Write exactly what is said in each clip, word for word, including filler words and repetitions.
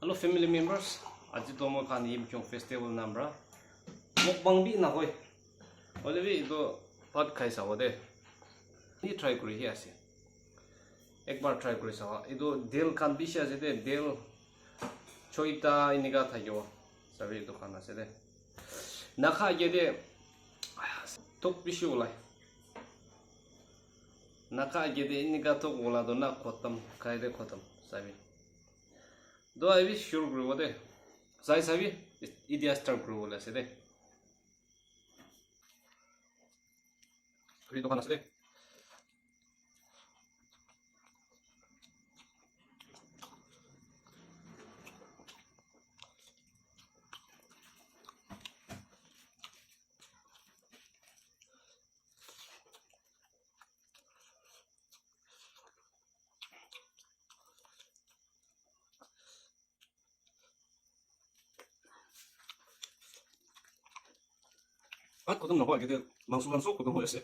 Hello family members, aji to moi khan Yimkhiung festival nam pra mukbang bi nahoi. Hoile bi etu bhat khai sabo de. Ni try kuri hi ase. Ekbar try kuri sabo. Etu dal khan bishi ase de, dal choita enika thakibo. Sabi etu khan ase de. Nakha age de thok bishi ulai. Nakha age de enika thok ula to na khotam, khai de khotam. Sabi. Do I wish sure kuribo de. Sai sabi, idia start kuribo le ase de. Free dokan ase de. Bhat khotom nohoa agete mangso khan sob khotom hoi ase.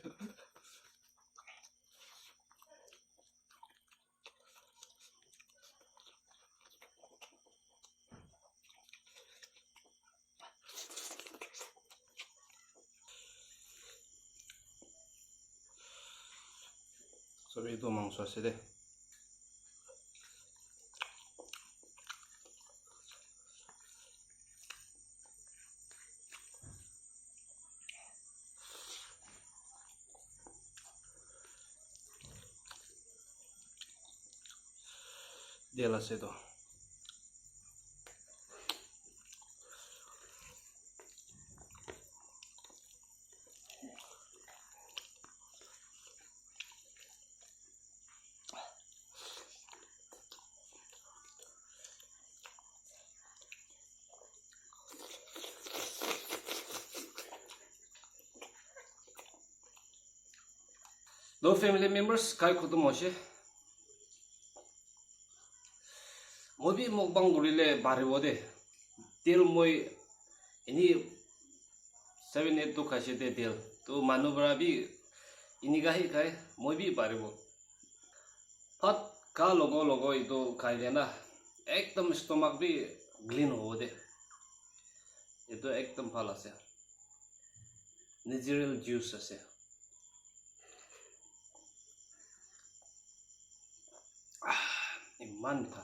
Sabi etu mangso ase de. Dal ase to. No family members, khai khotom hoise. Moi bi mukbang kurile paribo de. Dal moi ini seven eight to khaise de dal. To manu para bi inika hi khai, moi bi paribo. Bhat kha logo logo etu khai de na, ekdom stomach bi clean hobo de. Etu ekdom bhal ase. Natural juice ase. Ah, iman mitha.